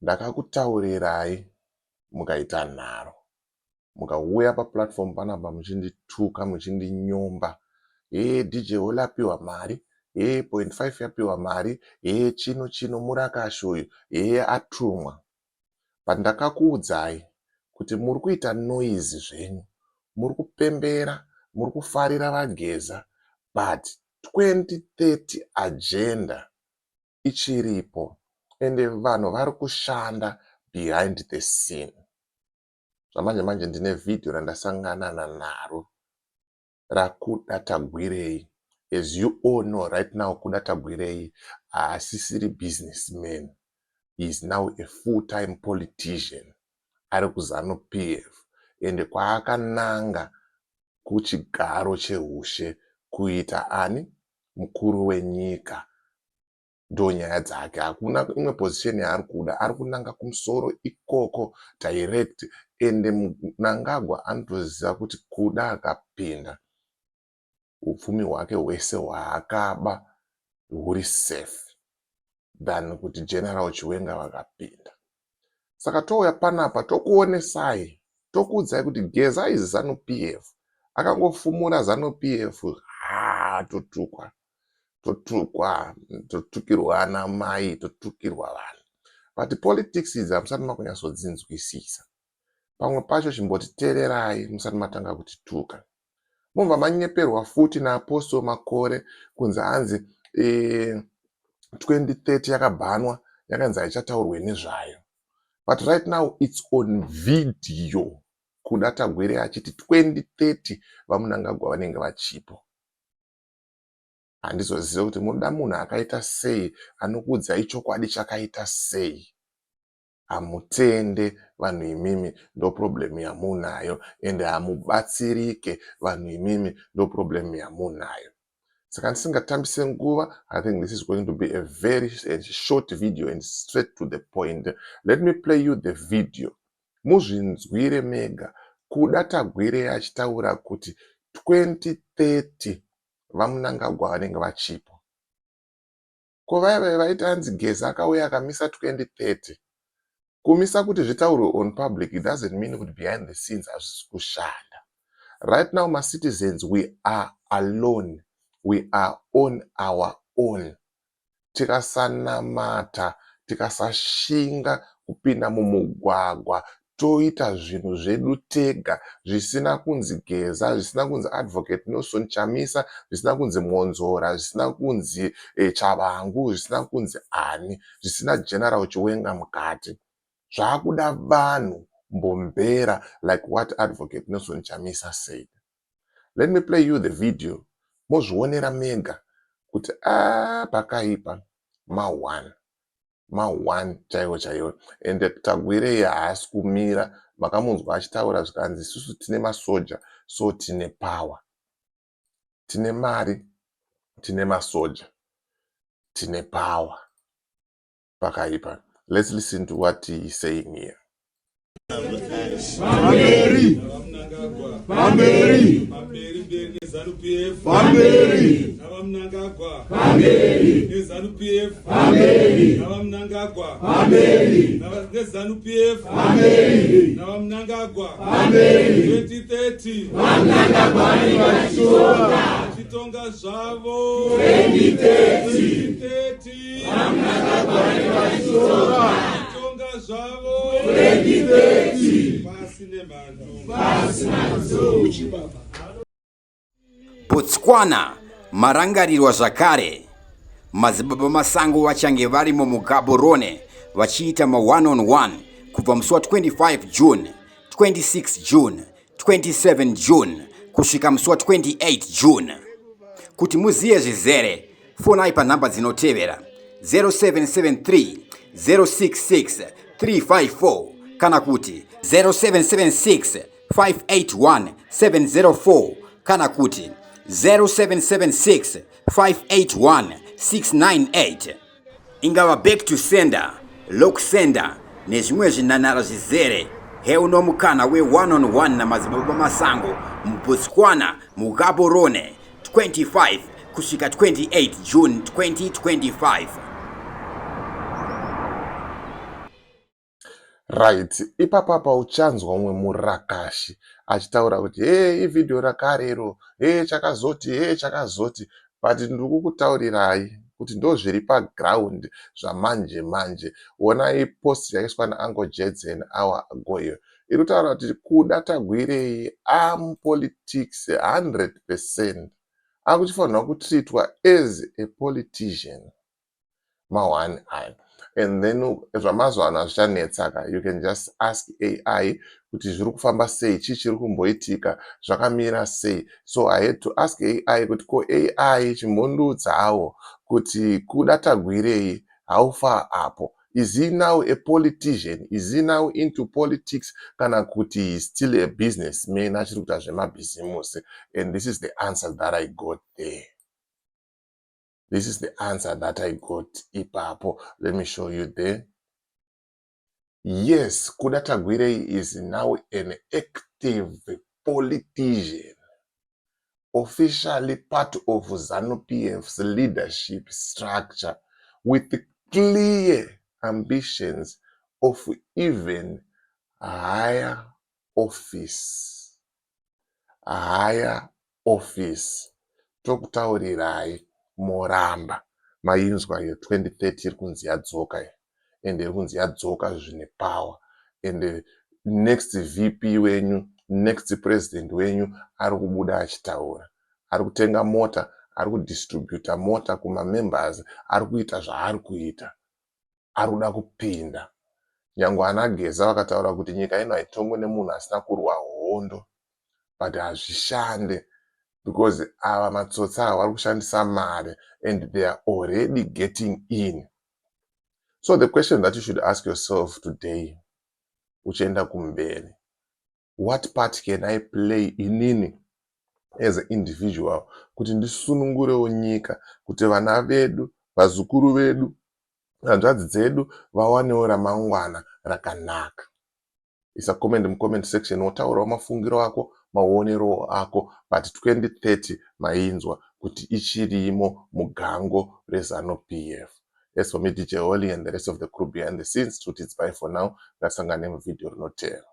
Ndakakutaurirai mukaita nharo, mukauya paplatform panapa muchindituka, muchindinyomba. Hee DJ Holy apiwa mari, hee point five yapiwa mari, hee chino chino murakashi uyu, hee atumwa. But ndakakuudzai kuti muri kuita noise zvenyu, muri kupembera, muri kufarira vaGeza, but 2030 agenda ichiripo ende vanhu vari kushanda behind the scene. Zvamanje manje ndine vhidhiyo randasanganana naro raKuda Tagwirei. As you all know right now Kuda Tagwirei haasisiri businessman. He is now a full time politician. Ari kuZanu PF ende kwaakananga kuchigaro chehushe kuita ani? Mukuru wenyika. Ndonyaya dzake, hakuna imwe position yaari kuda, ari kunanga kumusoro ikoko direct. Ende Mnangagwa anotoziva kuti Kuda akapinda upfumi hwake hwese hwaakaba huri safe than kuti General Chiwenga vakapinda. Saka touya panapa tokuonesai, tokuudzai kuti Geza is Zanu PF. Akangofumura Zanu PF, haa totukwa. Totukwa, totukirwa ana mai, totukirwa vanhu. But politics idzi hamusati makunyatsodzinzwisisa. Pamwe pacho chimbotiteererai musati matanga kutituka. Mobva manyeperwa futi naApostle Makore kunzi hanzi e, 2030 yakabhanwa, yakanzi haichataurwe nezvayo. But right now it's on video. Kuda Tagwirei achiti 2030 vaMnangagwa vanenge vachipo. Handizozive kuti munoda munhu akaita sei anokuudzai chokwadi chakaita sei. Hamutende vanhu imimi, ndo problem yamunayo, ende hamubatsirike vanhu imimi, ndo problem yamunayo. Saka ndisingatambise nguva, I think this is going to be a very short video and straight to the point. Let me play you the video. Muzvinzwire mega Kuda Tagwirei achitaura kuti 2030 vaMnangagwa vanenge vachipo. Ko vaya vaya vaiti hanzi Geza akauya akamisa 2030. Kumisa kuti zvitaurwe on public, it doesn't mean kuti behind the scenes hazvisi kushanda. Right now macitizens, we are alone. We are on our own. Tikasanamata, tikasashinga kupinda mumugwagwa, toita zvinhu zvedu tega zvisina kunzi Geza, zvisina kunzi Advocate Nelson Chamisa, zvisina kunzi Mwonzora, zvisina kunzi Chavangu, zvisina kunzi ani, zvisina General Chiwenga mukati. Zvakuda vanhu mbombera like what Advocate Nelson Chamisa said. Let me play you the video. Mozvionera mega kuti pakaipa ma1. Ma1 chaiwo chaiwo. Ende Tagwirei haasi kumira. Makamunzwa achitaura zvikanzi isusu tine masoja, so tine power. Tine mari, tine masoja, tine power. Pakaipa. Let's listen to what he is saying here. Pamberi! Pamberi! Pamberi mberi neZanu PF. Pamberi! NavaMnangagwa. Pamberi! NeZanu PF. Pamberi! NavaMnangagwa. Pamberi! NeZanu PF. Pamberi! NavaMnangagwa. Pamberi! 2030. VaMnangagwa vanenge vachitonga. Vachitonga zvavo. 2030. 2030. VaMnangagwa vanenge vachitonga. Vachitonga zvavo. 2030. Pasi nemhandu. Pasi nadzo. Botswana marangarirwa zvakare. Madzibaba Masango vachange varimo muGaborone vachiita ma one on one kubva musi wa 25 June, 26 June, 27 June kusvika musi wa 28 June. Kuti muziye zvizere, fonai panhamba dzinotevera 0773 066 354 kana kuti 0776 581 704 kana kuti 0776 581 698. Ingava back to sender, lock sender nezvimwe zvinanara zvizere, heuno mukana we one on one naMadzibaba Masango muBotswana muGaborone 25 kusvika 28 June 2025. Right, ipapapa uchanzwa umwe murakashi achitaura kuti, "He, ivhidhiyo rakare iro, he, chakazoti, he, chakazoti," but ndiri kukutaurirai kuti ndo zviri paground zvamanje manje. Onai post yakaiswa naUncle Jets an hour ago. Iyo iri kutaura kuti Kuda Tagwirei amupolitics 100%, akuchifanirwa kutreatwa as a politician ma1 aya. And then zvamazuva ano hazvichanetsaka. You can just ask AI kuti zviri kufamba sei, chii chiri kumboitika, zvakamira sei. So I had to ask AI kuti, "Ko AI, chimbondiudzawo kuti Kuda Tagwirei, how far apo? Is he now a politician? Is he now into politics, kana kuti he is still a businessman, achiri kuita zvemabhizimusi?" And this is the answer that I got there. This is the answer that I got ipapo. Let me show you there. Yes, Kuda Tagwirei is now an active politician, officially part of ZANU PF's leadership structure, with clear ambitions of even higher office, higher office. Tokutaurirai, moramba. Mainzwa iyo 2030 iri kunzi yadzoka, ende iri kunzi yadzoka zvine power. And next VP wenyu, next president wenyu ari kubuda achitaura, ari kutenga mota, ari kudistributa mota kumamembers, ari kuita zvaari kuita, ari kuda kupinda. Nyange ana Geza vakataura kuti nyika ino haitongwi nemunhu asina kurwa hondo, but hazvishande because ava matsotsi ava vari kushandisa mari and they are already getting in. So the question that you should ask yourself today uchienda kumberi: what part can I play inini as an individual kuti ndisunungurewo nyika, kuti vana vedu, vazukuru vedu, hanzvadzi dzedu vawanewo ramangwana rakanaka? Isa comment mucomment section, wotaurawo mafungiro ako, maonero ako. But 2030 mainzwa kuti ichirimo mugango reZANU PF. As for me, DJ Holly, and the rest of the crew behind the scenes, tuti it's bye for now. Ngasangane muvhidhiyo rinotevera.